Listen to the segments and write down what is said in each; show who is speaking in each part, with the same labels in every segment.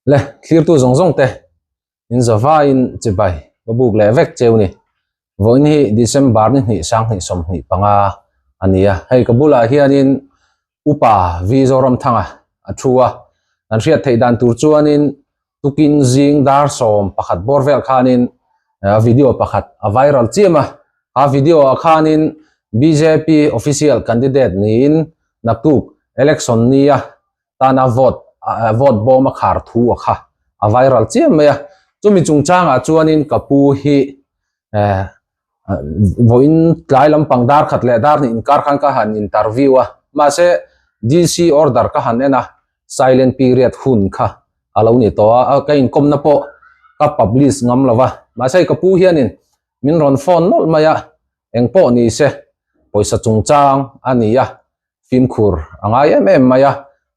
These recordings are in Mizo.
Speaker 1: Le thlirtu zawng zawng te in zavaiin chibai ka buk leh vek cheu ni. Vawiin hi December ni hnih sanghnih 25 a ni a, hei ka bulah hianin Upa V Zoramthanga a thu a, kan hriat theih dan tur chuanin tukin zing dar 11 bawr vel khanin video pakhat a viral chiam a, a video ah khanin bjp official candidate niin naktuk election nia tana vote vote bawm a khar thu a kha a viral chiam mai a chumi chungchangah chuanin ka pu hi eh vawiin tlai lampang dar khat leh dar hnih inkar khan ka han interview a mahse DC order ka han en a silent period hun kha a lo ni tawh a ka inkawmna pawh ka publish ngam lo va mahse ka pu hianin min rawn phone nawlh mai a engpawh ni se pawisa chungchang a ni a fimkhur a ngai em em mai a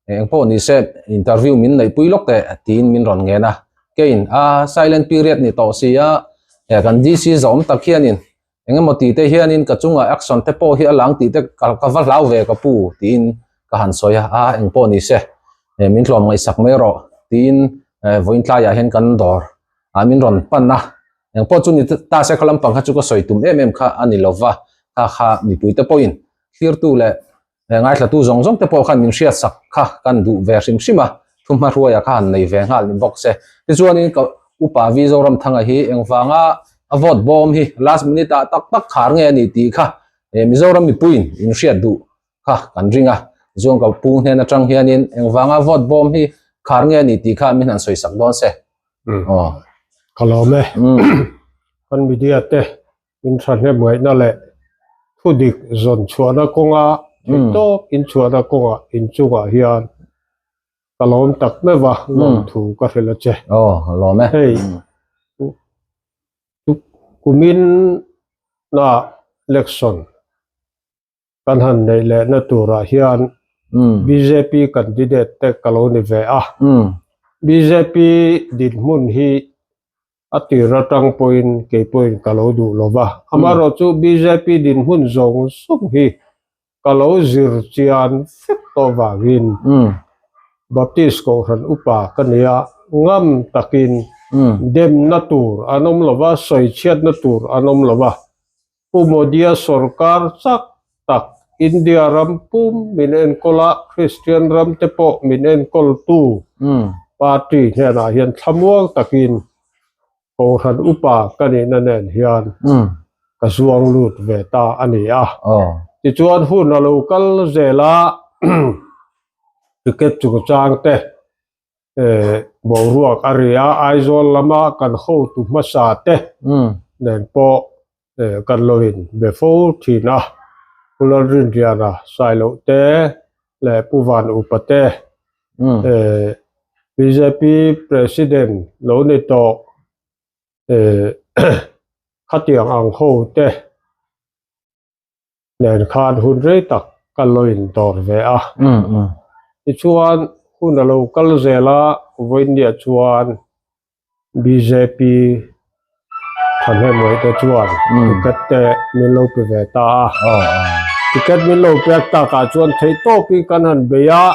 Speaker 1: eng pawh ni se interview min neih pui lawk teh tiin min rawn ngen a keiin a silent period ni tawh si a eh kan DC zawm tak hianin eng emaw tih te hianin ka chungah action te pawh hi a lang tih te ka ka va hlau ve ka pu tiin ka han sawi a a eng pawh ni se eh min tlawm ngaihsak mai rawh tiin eh vawiin tlaiah hian kan dawr ah min rawn pan a eng pawh chu ni ta se kha lampang kha chu ka sawi tum em em kha a ni lova kha kha mipui te pawhin thlirtu leh ngaithlatu zawng zawng te pawh khan min hriatsak kha kan duh ve hrim hrim a, thuhma hruaia kha han nei ve nghal ni bawk se. Tichuanin ka upa Vi Zoramthanga hi engvanga a vote bawm hi last minute ah tak tak khar nge a ni tih kha Mizoram mipuiin in hriat duh kha kan ring a, tichuan ka pu hnen atang hianin engvanga vote bawm hi khar nge a ni tih kha min han sawisak dawn se. Aw.
Speaker 2: Ka lawm e. Kan media te In thahnem ngaihna leh thudik zawn chhuahna kawnga theihtawp in chhuahna kawngah in chungah hian ka lawm tak meuh a, lawmthu ka hrilh a che.
Speaker 1: Aw, lawm e.
Speaker 2: Hei, kumin na election kan han neih lehna turah hian bjp candidate te ka lo ni ve a. Bjp dinhmun hi a tir atang pawhin kei pawhin ka lo duh lo va. Amaherawhchu bjp dinhmun zawng zawng hi ka lo zir chian vek tawh vangin Baptist Kohhran upa ka ni a, ngam takin demna tur an awm lo va, sawichhiatna tur an awm lo va. Pu Modi-a sorkar chak tak India ram pum min enkawl a, Kristian ram te pawh min enkawltu party hnenah hian thlamuang takin Kohhran upa ka nihna nen hian ka zuang lut ve ta a ni a. Tichuan hun a lo kal zel a, ticket chungchang te boruak a ri a, Aizawl lama kan hotu hmasa te nen pawh kan lo in be fo thin a, Pu Lalrinriana Sailoh te leh Pu Van Upa te bjp President lo ni tawh khatiang ang ho te nen khan hun rei tak ka lo in dawr ve a. Tichuan hun a lo kal zel a, vawiinniah chuan bjp thahnemawih te chuan ticket te min lo pe ve ta a. Ticket min lo pek takah chuan theihtawpin kan han bei a.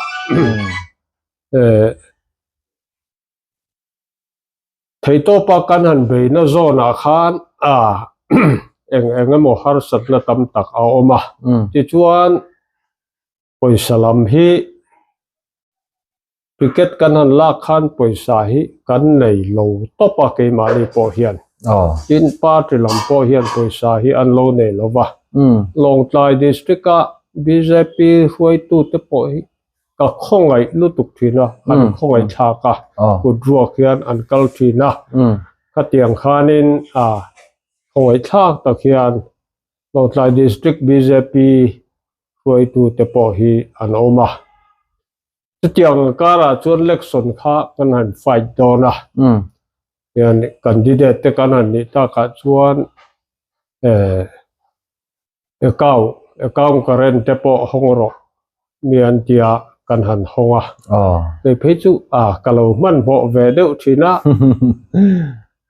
Speaker 2: Theitawpa kan han beihna zawnah khan a eng eng emaw harsatna tam tak a awm a, tichuan pawisa lam hi ticket kan han lak khan pawisa hi kan nei lo tawp a keimahni pawh hian, tin party lam pawh hian pawisa hi an lo nei lo va, Lawngtlai district-a bjp hruaitute pawh hi Ka khawngaih lutuk thin a, an khawngaih thlak a, kut ruak hian an kal thin a, khatiang khanin a khawngaih thlak tak hian Lawngtlai District bjp hruaitute pawh hi an awm a. Chutiang karah chuan election kha kan han fight dawn a, hian candidate te kan han nih takah chuan eh Account, account current te pawh hawng rawh mi an tia kan han hawng a. Kei phei chu a ka lo hmanhmawh ve deuh thin a,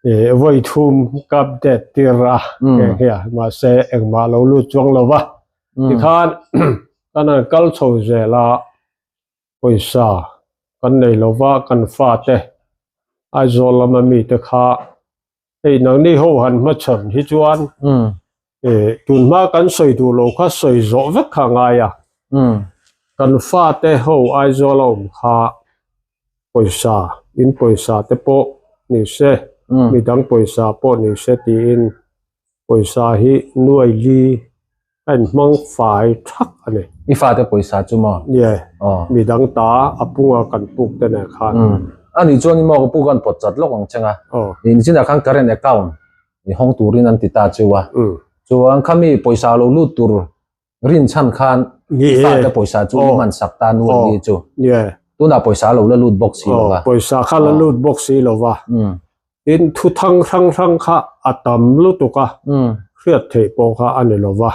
Speaker 2: ih vawi thum ka update tir a nghe nghe a, mahse engmah lo lut chuang lo va. Tikhan kan han kal chho zel a, pawisa kan nei lo va, kan fate. Aizawl lama mite kha hei nangni ho han hmachhawn hi chuan tunhma kan sawi duh loh kha sawi zawh vek kha a ngai a. Kan fate ho Aizawl a awm kha pawisa in pawisa te pawh ni se midang pawisa pawh ni se tiin pawisa hi nuai li a inhmang fai thak a ni.
Speaker 1: I fate pawisa chu maw?
Speaker 2: Nie, midang ta a punga kan puk te nen khan.
Speaker 1: A nih chuan maw ka pu khan pawt chat lawk ang cheng a. Inchhinah khan current account i hawng turin an ti ta chu a. Chuan khami pawisa lo lut tur rinchhan khan i fate pawisa chu i hman sak ta nuai li chu. Tunah pawisa a lo la lut bawk si lo va.
Speaker 2: Pawisa kha la lut bawk si lo va. Tin, thu thang hrang hrang kha a tam lutuk a, hriat theih pawh kha a ni lo va.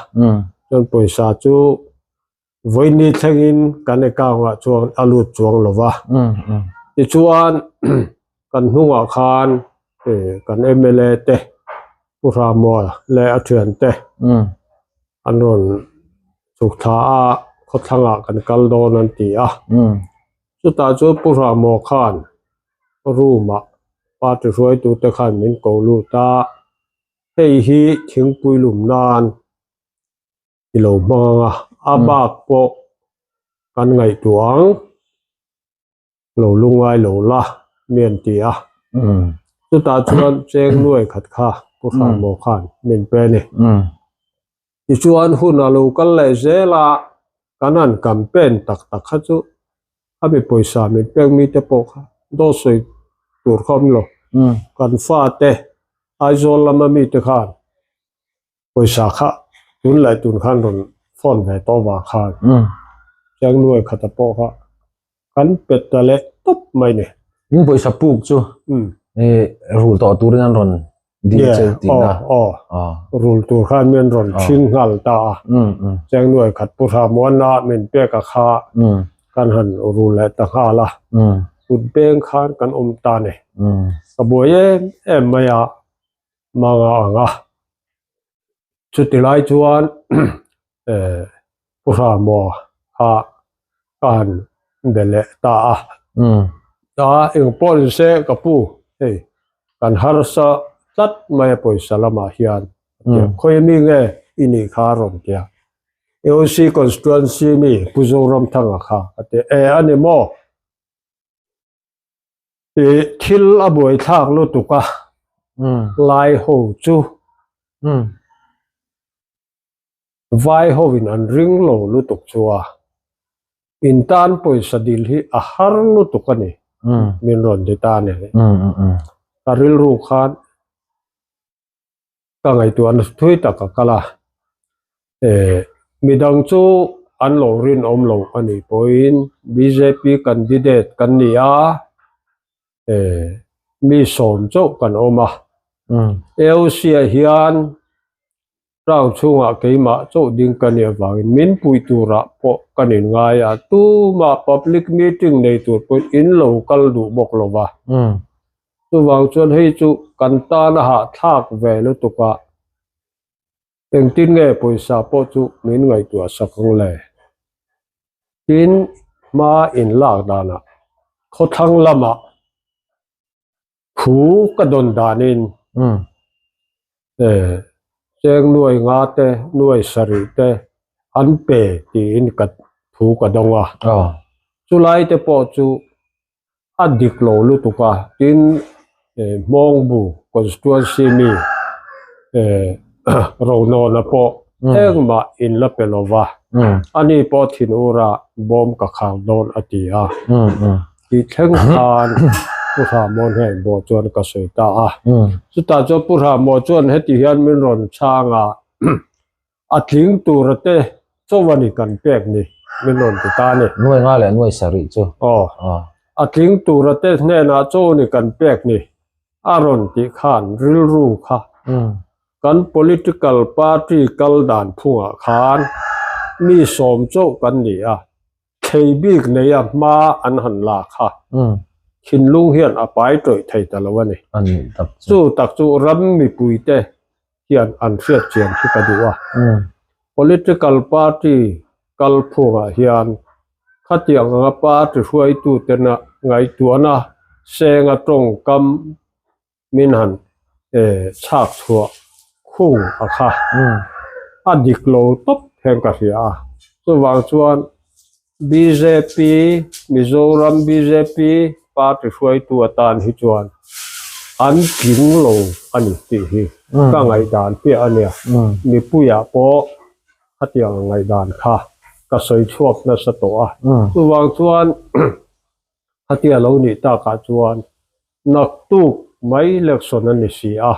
Speaker 2: Chuan pawisa chu vawiini thlengin kan account-ah chuan a lut chuang lo va. Tichuan, kan hnungah khan kan mla te, Pu Hramua leh a thiante an rawn chhuk thla a, khawthlangah kan kal dawn an ti a. Chutah chuan Pu Hramua khan room ah party hruaitu te khan min ko lut a, hei hi thingpui lum nan i lo hmang ang a, a bak pawh kan ngaihtuah ang, lo lungai lo la mi an ti a, chutah chuan cheng nuai khat kha Pu Hranmaw khan min pe a ni. Tichuan hun a lo kal leh zel a, kan han campaign tak tak kha chu a mi pawisa min pek mite pawh kha dawt sawi tur kha awm lo. Kan fate Aizawl lama mite khan pawisa kha tun leh tun khan rawn phone ve tawh vang khan Chiangnuai khata pawh kha kan pe ta leh tawp mai ni.
Speaker 1: In pawisa puk chu rul tawh turin an rawn dil cheu tihna.
Speaker 2: Aw, rul tur khan min rawn thin nghal ta a. Chengnuai khat pu Hramuana min pek a kha kan han rul leh ta nghal a. Kut beng khan kan awm ta ni. Ka buai em em mai a, manga ang a. Chuti lai chuan Pu Hramua kha ka han be leh ta a. Ta engpawh ni se ka pu hei kan harsa tlat mai a pawisa lamah hian khawi mi nge i nih kha a rawn ti a. AOC constituency mi Pu Zoramthanga kha a ti e a ni maw? Ih thil a buaithlak lutuk a lai ho chu vai hovin an ring lo lutuk chu a in tan pawisa dil hi a har lutuk a ni min rawn ti ta a ni. Ka rilru khan ka ngaihtuahna thui tak a kal a, eh midang chu an lo rinawm lo a nih pawhin bjp candidate kan ni a, eh mi sawm chauh kan awm a, AOC ah hian round chhungah keimah chauh ding ka nih avangin min puih turah pawh kan inngai a, tumah public meeting nei tur pawhin in lo kal duh bawk lo va. Chuvang chuan hei chu kan tan a hahthlak ve lutuk a, engtin nge pawisa pawh chu min ngaihtuah sak ang le? Tin, hma inlak danah khawthlang lamah thu ka dawn danin cheng nuai nga te, nuai sarih te an pe tiin ka thu ka dawng a. Chulai te pawh chu a dik lo lutuk a tin Hmawngbu constituency mi Ronawna pawh engmah in la pe lo va ani pawh thinura bawm ka khang dawn a ti a tih thleng khan Pu Hramon hian bawh chuan ka sawi ta a chutah chuan Pu Hramon chuan heti hian min rawn chhang a. A tling tura te chaw a ni kan pek ni min rawn ti ta a ni.
Speaker 1: Nuai nga leh nuai sarih chu.
Speaker 2: Aw. A tling tura te hnenah chaw a ni kan pek ni a rawn tih khan rilru kha kan political party kal dan phungah khan mi sawm chauh kan ni a, thlei bik neia hma an han la kha thinlung hian a pai tawih thei ta lo a ni. Chu tak chu ram mipuite hian an hriat chian hi ka duh a. Political party kalphungah hian khatiang anga party hruaitutena ngaihtuahna Senga tawngkam min han chhak chhuah khung a kha a dik lo tawp hian ka hria a. Chuvang chuan bjp, Mizoram bjp party hruaitu atan hi chuan an tling lo a ni tih hi ka ngaihdan piah a nia. Mipuiah pawh khatiang ngaihdan kha ka sawi chhuak nasa tawh a. Chuvang chuan Khatia lo nih takah chuan naktuk mai election a ni si a,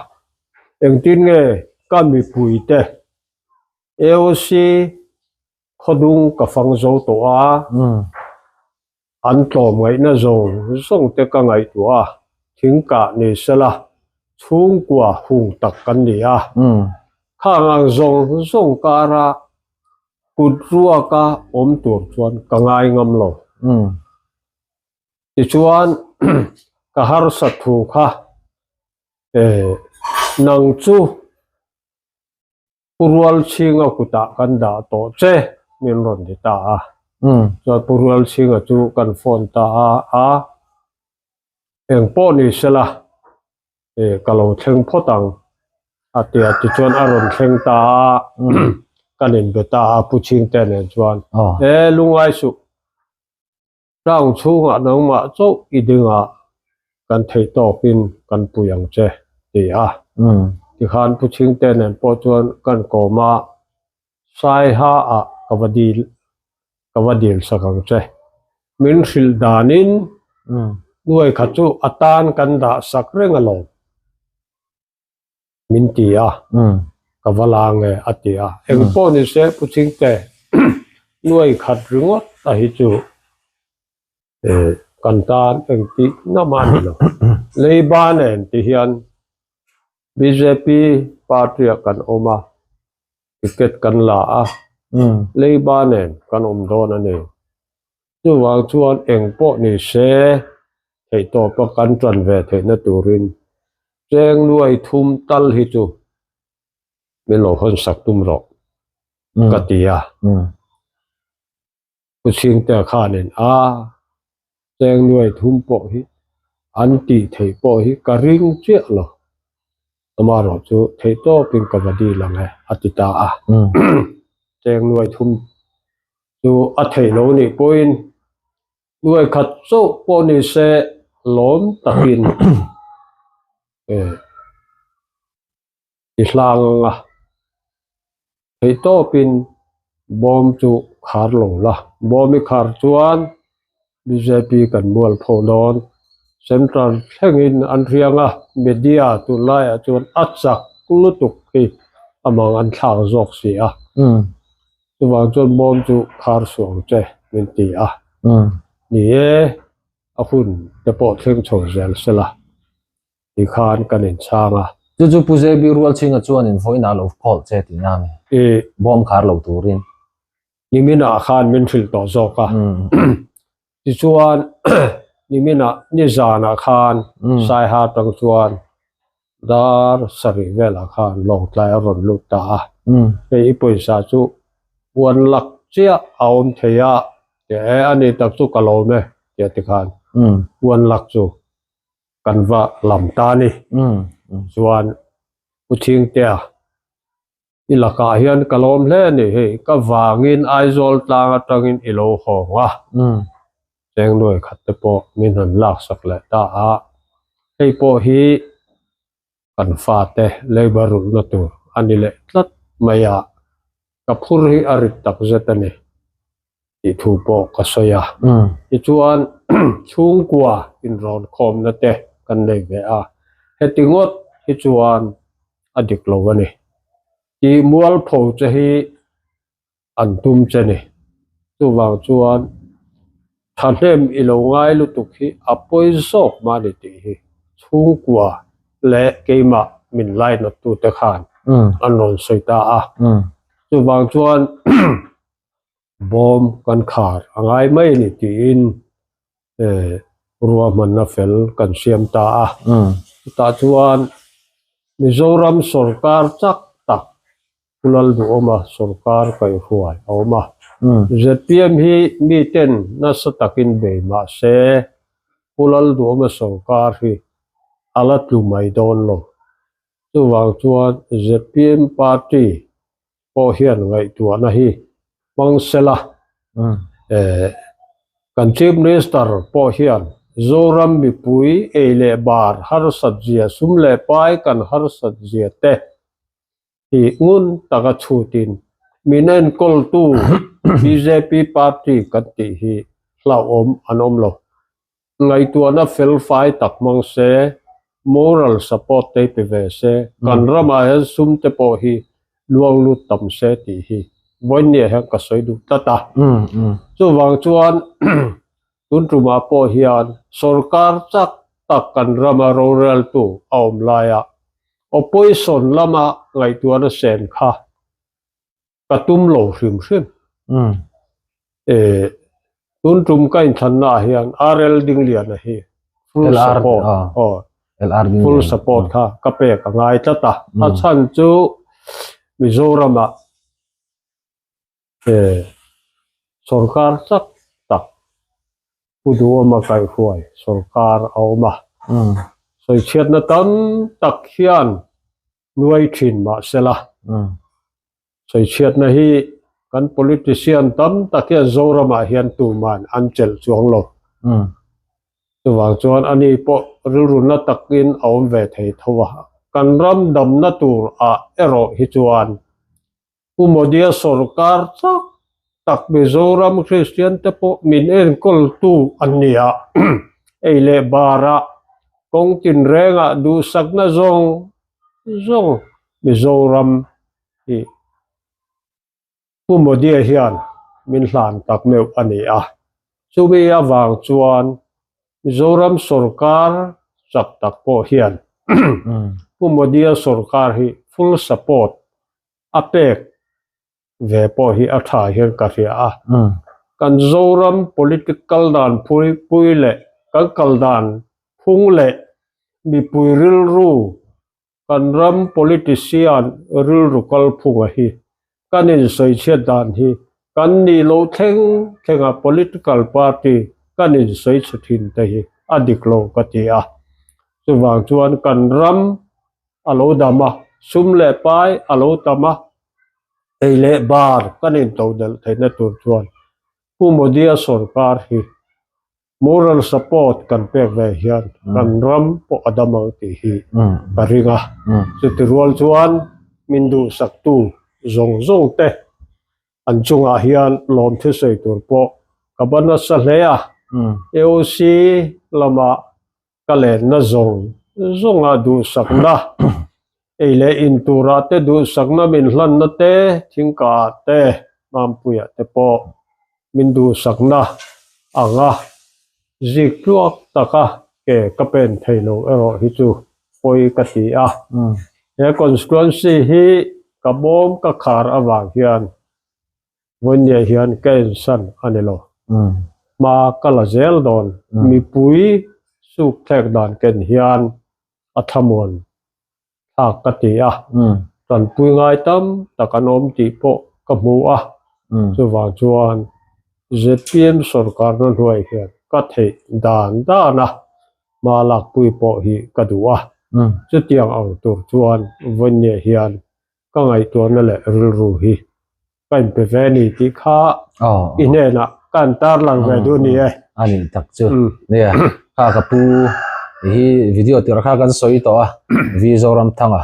Speaker 2: engtin nge ka mipuite AOC khawdung ka fang zo tawh a, an tlawmngaihna zawng zawng te ka ngaihtuah a, thingkah ni sela chhungkua hung tak kan ni a, khang ang zawng zawng kara Kut ruaka awm tur chuan ka ngai ngam lo. Tichuan ka harsat thu kha nang chu Pu Rualchhinga kutah kan dah tawh che min rawn ti ta a. Chuan Pu Rualchhinga chu kan phone ta a, eng pawh ni sela ka lo thleng phawt ang a ti a, tichuan a rawn thleng ta a, kan inbe ta a Pu Chhingte nen chuan e lungai suh town chhungah nangmah chauh i dingah kan theih tawkin kan pui ang che ti a, tikhan Pu Chhingte nen pawh chuan kan kawm a, Saiha ah ka va dil ka va dil sak ang che. Min hrilh danin nuai kha chu a tan kan dah sak reng alawm min ti a, ka va la nge a ti a. Eng pawh ni se Pu Chhingte nuai khat ringawt a hi chu kan tan engtih na mah a ni lo. Leiba nen ti hian bjp party ah kan awm a, ticket kan la a, leiba nen kan awm dawn a ni. Chuvang chuan eng pawh ni se theihtawpa kan tan ve theihna turin cheng nuai thum tal hi chu min lo hawn sak tum rawh ka ti a. Pu Chhingtea khanin a cheng nuai thum pawh hi an tih theih pawh hi ka ring chiah lo, amaherawh chu theih tawpin ka va dil ang e a ti ta a. Cheng nuai thum chu a theih lo nih pawhin nuai khat chauh pawh ni se lawm takin i hlang ang a, theihtawpin bawm chu khar lo la, bawm i khar chuan bjp kan mual pho dawn, central thlengin an riang a, media tunlaiah chuan a chak lutuk hi amang an thlak zawk si a, chuvang chuan bawm chu khar suh ang che min ti a, ni e a hun te pawh thleng chho zel sela. Ti khan kan inchhang a.
Speaker 1: Chu chu Pu JB Rualchhinga chuan in vawiin ah lo call che tih na ani.
Speaker 2: I.
Speaker 1: Bawm khar lo turin.
Speaker 2: Niminah khan min hrilh tawh zawk a. Tichuan niminah nizanah khan Saiha tang chuan dar sarih velah khan Lawngtlai a rawn lut ta a. Hei i pawisa chu one lakh chiah a awm thei a, e ani tak chu ka lawm e tia tikhan one lakh chu kan va lam ta ni. Chuan Pu Chhingtea i lakah hian ka lawm hle a ni hei, ka vangin Aizawl tlang atangin i lo hawng a, cheng nuai khat te pawh min han laksak leh ta a, hei pawh hi kan fate labour rulhna tur a ni leh tlat mai a, ka phur hi a rit tak zet a ni tih thu pawh ka sawi a. Tichuan chhungkua inrawn khawmna te kan nei ve a, heti ngawt hi chuan a dik lo a ni. Tih mualpho che hi an tum che ni. Chuvang chuan thahnem i lo ngai lutuk hi a pawi zawk mah ni tih hi chhungkua leh keimah min lainat tute khan an rawn sawi ta a. Chuvang chuan bawm kan khar a ngai mai a ni tiin ruahmanna fel kan siam ta a. Chutah chuan Mizoram sawrkar chak tak Pu Lalduhawma sawrkar kaihhruai a awm a. Zpm hi miten nasa takin bei mah se. Pu Lalduhawma sorkar hi a la tlu mai dawn lo. Chuvang chuan zpm party pawh hian ngaihtuahna hi hmang sela, kan Chief Minister pawh hian Zoram mipui ei leh bar harsat zia, sum leh pai kan harsat zia te hi ngun taka chhutin min enkawltu bjp party kan tih hi hlauhawm an awm lo. Ngaihtuahna felfai tak hmang se, moral support te pe ve se, kan ramah hian sum te pawh hi luang lut tam se tih hi vawiinniah hian ka sawi duh tlat a. Chuvang chuan tun tumah pawh hian sorkar chak tak kan rama roreltu a awm laia opposition lama ngaihtuahna sen kha ka tum lo hrim hrim. Tun tum ka inthlanna ah hian RL Dingliana hi full support aw full support kha ka pek a ngai tlat a. A chhan chu Mizoramah sorkar chak tak Pu Duhawma kaihhruai sorkar a awm a. Sawichhiatna tam tak hian nuai thin mahsela sawichhiatna hi kan politician tam tak hian Zoramah hian tuman an chelh chuang lo. Chuvang chuan ani pawh rilru na takin a awm ve thei tho a. Kan ram damna tur ah erawh hi chuan Pu Modia sorkar chak tak Mizoram Kristian te pawh min enkawltu an ni a, ei leh barah kawng tinrengah duhsakna zawng zawng Mizoram hi Pu Modia hian min hlan tak meuh a ni a. Chumi avang chuan Mizoram sorkar chak tak pawh hian Pu Modia sorkar hi full support a pek ve pawh hi a tha hian ka hria a. Kan Zoram political dan pui pui leh kan kal dan phung leh mipui rilru kan ram politician rilru kalphunga hi kan insawichhiat dan hi kan nih loh thleng thlenga political party kan insawichhe thin te hi a dik lo ka ti a. Chuvang chuan kan ram a lo dam a, sum leh pai a lo tam a, ei leh bar kan intodelh theihna tur chuan Pu Modi-a sorkar hi moral support kan pek ve hian kan ram pawh a dam ang tih hi ka ring a. Chuti rual chuan min duhsaktu zawng zawng te an chungah hian lawmthu sawi tur pawh ka ba nasa hle a. AOC lamah Ka lenna zawng zawnga duhsakna, ei leh in turah te duhsakna min hlanna te, thingkaah te, Mampuiah te pawh min duhsakna anga zik tluak taka ke ka pen thei lo erawh hi chu pawi ka ti a. He constituency hi ka bawm ka khar avang hian Vawinia hian ka ensan a ni lo. Hma ka la zel dawn. Mipui suk thlek dan ken hian a thlamuan thlak ka ti a. Tanpui ngai tam tak an awm tih pawh ka hmu a. Chuvang chuan zpm sorkarna hnuai hian ka theih dan dan a hma lakpui pawh hi ka duh a. Chutiang ang tur chuan Vawinia hian ka ngaihtuahna leh rilru hi ka inpe ve a ni tih kha i hnenah ka han tarlang ve duh a ni e.
Speaker 1: A nih tak chu. Nia, kha ka pu hi video tirh kha kan sawi tawh a, V Zoramthanga,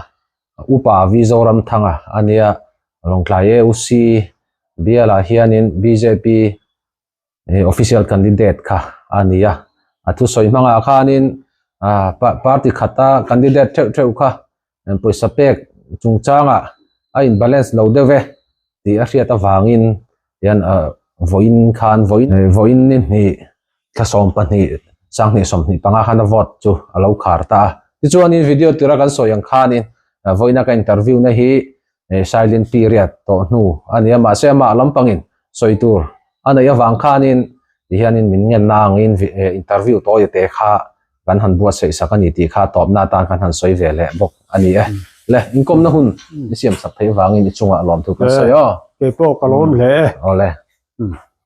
Speaker 1: upa V Zoramthanga a nia, Lawngtlai AUC bialah hianin bjp official candidate kha a ni a, a thusawi hmangah khanin party khata candidate theuh theuh kha pawisa pek chungchangah a in balance lo deuh e tih a hriat avangin hian vawiin khan vawiin vawiin ni hnih thla 12 2025 khan a vote chu a lo khar ta a tichuanin video tura kan sawi ang khanin vawiina ka interview na hi silent period tawh hnu a ni a mahse amah lampangin sawi tur a neih avang khanin tihianin min ngenna angin interview tawi te kha kan han buatsaih sak a ni tih kha tawpna atan kan han sawi ve leh bawk a ni e. Le, inkawmna hun i siam sak theih vangin i chungah lawmthu kan sawi aw.
Speaker 2: Kei pawh ka lawm hle e.
Speaker 1: Awle.